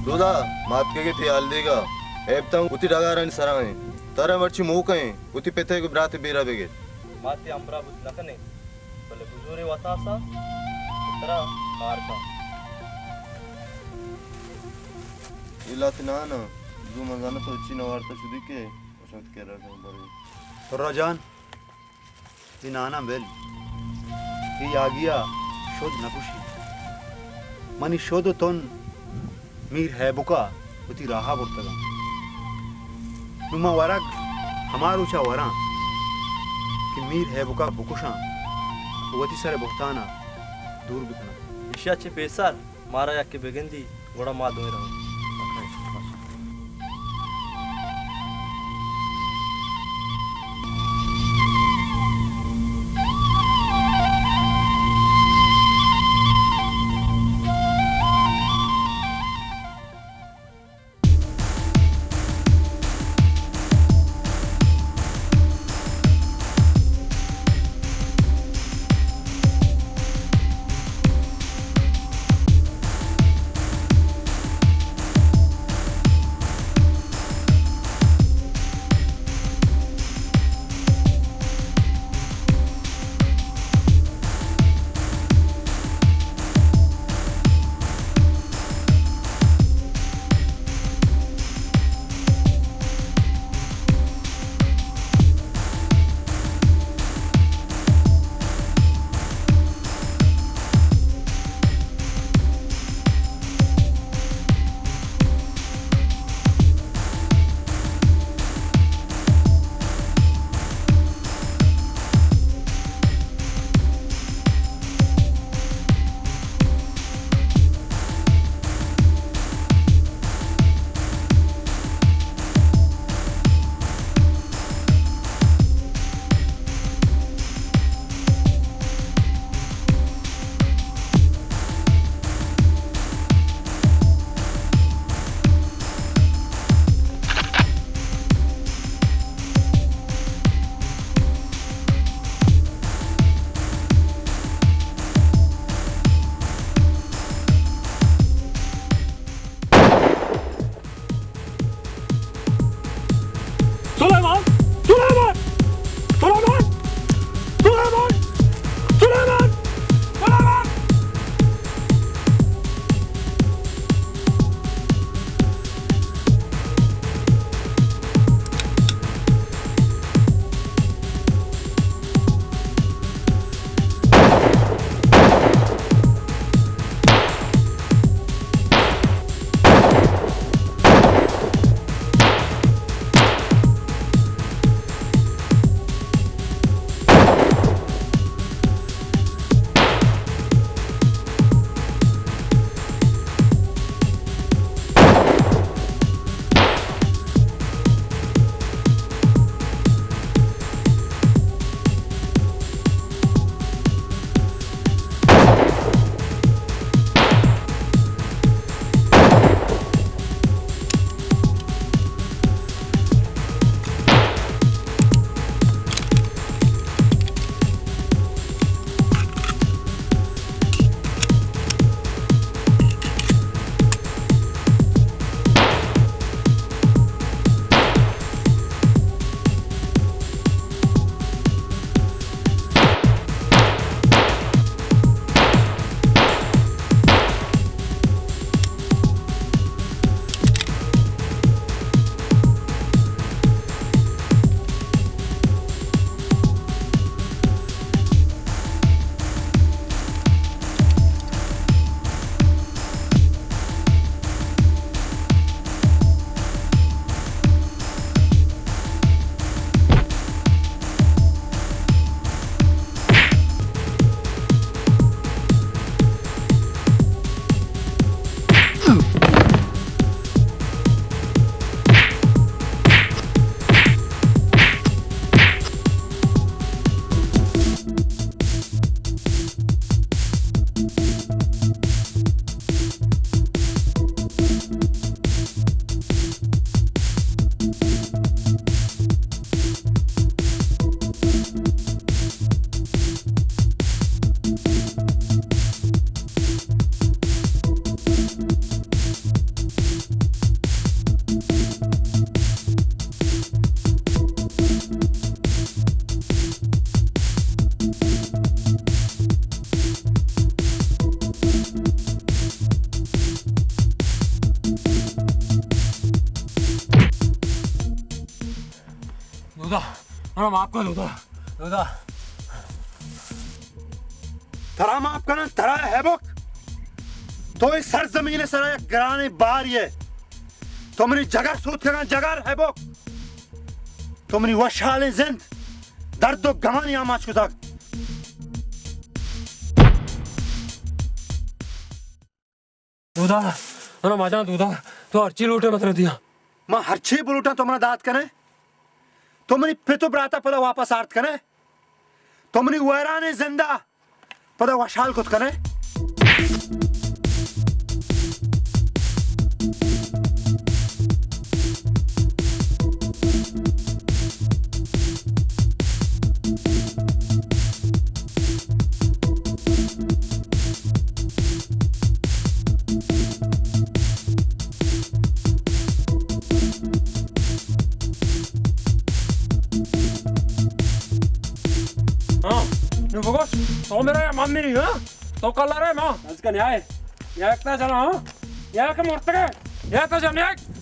دودا، ما اتکگیں تئی حال دیگا۔ ایب تاں وتی ڈگارانی سرا ایں۔ ترا مرچی موقع ایں وتی پت ء گوں برات ء بیرا بگر۔ ما تئی ہمبراہ بوت نہ کنیں، بلے بزورے وتاسا ترا کار کن۔ اے لات نان ء زو من زاناں تو ہچی نہ وارتہ شدی کہ وشمت کرا کن برے۔ ترا جان، اے ناناں بل، اے یاگی ءَ شد نہ کشیت۔ منی شد ءُ تن میر ہیبک ءَ وتی راہ ءَ برتگ اَنت۔ نوں من ورگ ہما روچ ءَ وراں کہ میر ہیبک ءَ بکشاں ءُ وتی سر ءِ بہتان ءَ دور بکناں۔ ایشی ءَ چہ پیسر مارا یکے بگندی، گڑا ما دوئیں رواں۔ سلیمان! سلیمان! سلیمان! سلیمان! سلیمان! سلیمان! دودا، منا معاف کن دودا۔ دودا، ترا معاف کناں، ترا ہیبک۔ تو اے سرزمین ءِ سرا یک گرانیں بارے ئے۔ تو منی جگر سوتکگاں، جگر ہیبک۔ تو منی وشحالیں زند درد و گمانی آماچ کتگ۔ دودا، انا ماجان دودا، تو ہرچی لوٹے من ترا دیاں۔ من ہرچی بلوٹاں تو منا دات کنے؟ تو منی پت و براتا پدا واپس آرت کنے؟ تو منی ویرانیں زندا پدا وشحال کت کنے؟ ہاں، نوں بگوش، تو میرا یا من میری، ہاں؟ تو کلر ئے ما، از کن یائے۔ یک تا جنا، ہاں؟ یک مرتگے، یک تا جن یک۔